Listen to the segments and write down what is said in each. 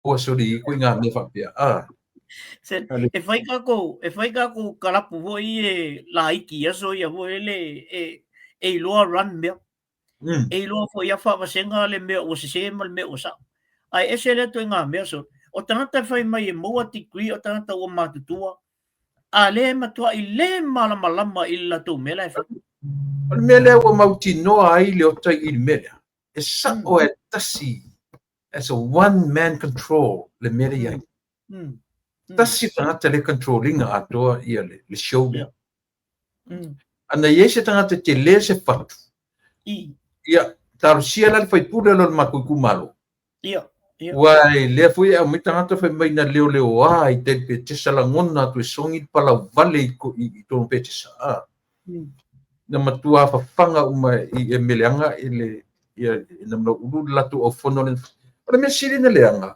maua soli i koe ngā mea whapea. Ah. Se, e whai kako, e whai kako karapu foi e laiki aso ia foi le e e iloa run mea. E iloa foi a whaavasenga le mea ua sese ma le mea ua sao. Ae ese lea ituaiga mea so o tagata e fai mai e maua degree o tagata ua matutua a lea e matuai le malamalama i le latou mea la e fai. O le mea lea ua mautinoa ai le ota i le mea lea, e sao e tasi, as a one man control le mea lea i ai. Tasi tagata le control ina atoa ia le show lea. Ana i ai se tagata e tele se fatu, ia, talosia la le faipule o le matou itumalo. Ia, ia. Ua e lea foi e aumai tagata fai mai na leoleoa i tai le Petesa lagona atu e sogi le palauvale i, i, i tonu Petesa. Ah. Na matua fafaga uma i e meleaga i le ia na mea ulu le latou aufono le. O le mea sili na leaga,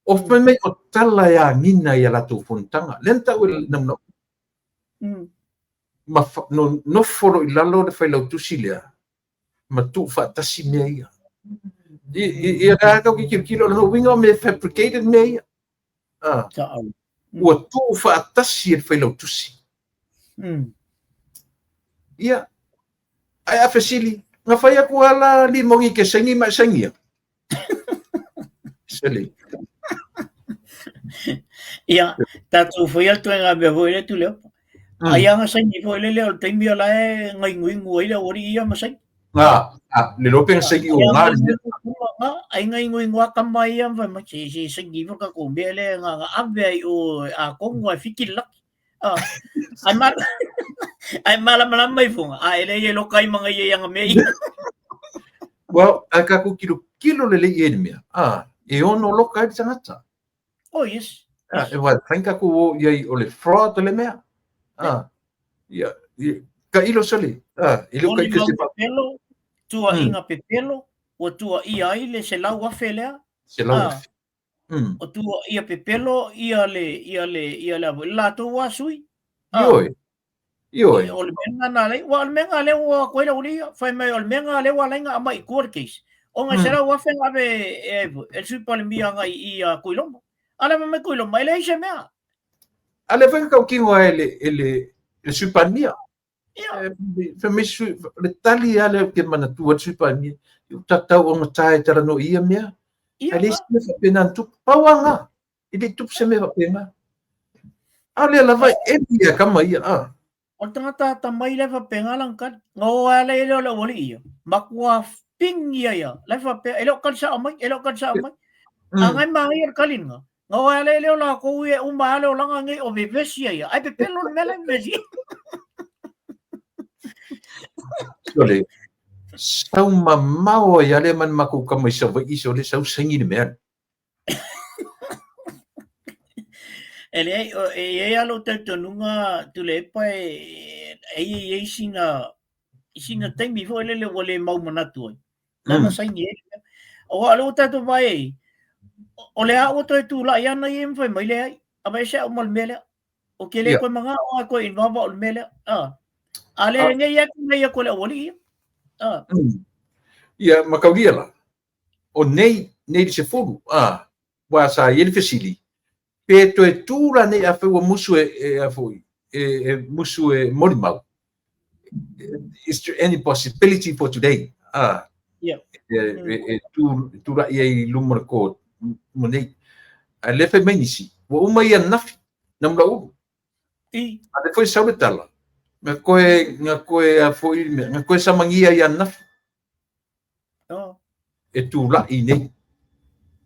o fai mai o tala e agina i a latou fonotaga. Lea na tau e na mea ma no, nofo lo i lalo le failautusi lea ma tuufaatasi mea ia. Ia la kau ki kilokilo, o lona uiga o mea fabricated mea ia. Ah. Ua tuufaatasi e le failautusi. Ia, ae a fesili, na fai atu lava la Limoni e te saini ma e sainia. Silly. Ia, tatou fai atu e ngā mea foi le tu leo. Ai anga saini foi le leo le taimi o la e ngainguingu ai le aualii ia ma saini. Ngā, le lope nga saini o ngā le mea. Ai ngainguingu a kama ia ma fai mai, se se saini ifo ka kou mea le nga nga ave ai o a kongu ai fiki le laki. Ai ma ai malamalama ifoga, a e leai e loka ai ma ngai ia nga mea ia. Well, ai ka ku kilo kilo le lei e le mea. Ah, e ono loka ai le tagata. Oh yes. Ah, e wai fain ka ku o ia i o le fraud le mea. Ah, ia, ia ka ilo soli. Ah, i le ka ilo se pepelo, tuaiga pepelo, ua tuaia ai le 100,000 lea. 100,000. O tuaia pepelo ia le ia le ia le le latou a sui. Ioe. Ioe. O le mea na lei, ua o le mea na lea ua koe lau lia, fai mai o le mea na lea ua laina aumai i tua le case. Ona 100,000 na ave e, e le Sui Palemia agai i a Tuiloma. A le fai mai Tuiloma, e leai se mea. A lea foi na tautino ai e le, e le, le Sui Palemia. Ia. Fai mai sui, le tali lava lea ou te manatua le Sui Palemia, i o tatau ona tae talanoa i ia mea. Ia. Ae leai se mea faapena na tupu. Pau lava lena. E le i tupu se mea faapena. A o lea lava e emi ia kama ia, a. O le tagata atamai la e faapena lana tali. Na o lava lea o le aualii ia, matua ping ia ia, la e faapea, e le o tali sao mai, e le o tali sao mai. A na e manaia le tali lena, na o lava lea o latou ia e uma lava le olaga nei o vevesi ia ia, ae pepelo le mea la e vevesi ai. Sole, sau mamao ai lava lea ma le matou tama i Savaii, sole, sau saini le mea lea. E leai, e i ai lava lou talitonuga Tuilaepa e e i ai sina sina taimi foi lele ua le mau manatu ai. Lana saini ai. Aua o lea ua tatou vaai ai, o le a ua toe tulai ana ia ma fai mai leai, aveese au ma le mea lea. Ou te le toe manao lava e toe involve au i le mea lea. A le nei atu nei atu e le aualii ia. Ia, ma taulia la. O nei, nei le 10, a, ua sa i ai le fesili, pe toe tū rānei afai ua musu e, e, a foi, e, e musu e molimau. Is there any possibility for today? A, yeah. e, e, e tū, tūrai ai i luma o le court mo nei. Ae le fai mai nisi, ua uma ia nafi, na mula ulu. I. A le foi sau le tala, nga koe, nga koe a foi, nga koe samagia ia nafi. Oh. E tūlaʻi nei.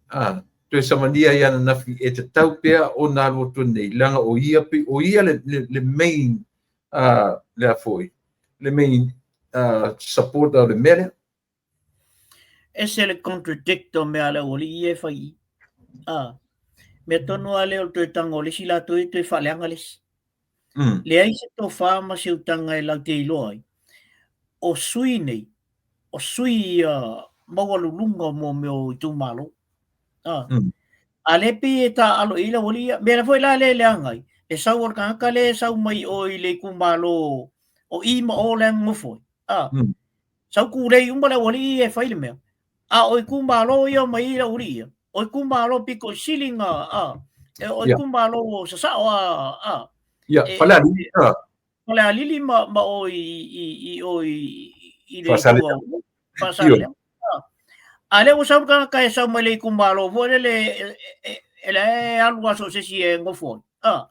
A, toe samania ai ananafi e tatau pea ona alu atu nei, leaga o ia, o ia le, le, le main, le a foi, le main supporter o le mea lea. Ese le contradict o mea a le aualii ia e fai i. A, mea tonu lava lea o le toe tago o le isi latou ia toe faaleaga le isi. Leai se tofa ma se utaga e latou te iloa ai, o sui nei, o sui ia maualuluga o mo mea o itumalo. A, a lea pei e taaalo i ai le aualii ia. Mea foi la lea e leaga ai, le sau o le tagata lea e sau mai o i le itumalo o i ma o lea e nonofo ai. A, sau kulei uma le aualii ia e fai le mea, a o itumalo ia o mai ai le aualii ia. O itumalo pito i sili na, a, e, o itumalo o sasao a, a. Ia, Falealili, a. Falealili ma, ma o i, i, i, o i, i le Faasaleleaga. Faasaleleaga. A lea ua sau le tagata e sau mai le itumalo foi lele e, e, e, la e alu a so o se isi e nofo ai. A.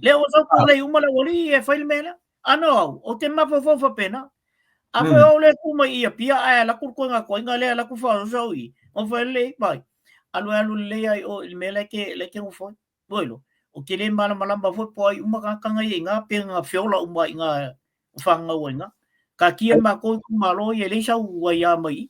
Lea ua sau tulei uma le aualii e fai le mea lea. A no au, ou te mafaufau faapena. A foi au lea tu mai i Apia ae alu atu le toega toaiga lea alu atu faasoso i, ona fai lelei, vai, alu e alu lelei ai o i le mea la e te, la e te nofo ai. Ua iloa, ou te le malamalama foi po o ai uma tagata na ia i ina pe na feola uma i ina o fananau ai i ina. Taatia matou itumalo ia e leai sau aia mai i i.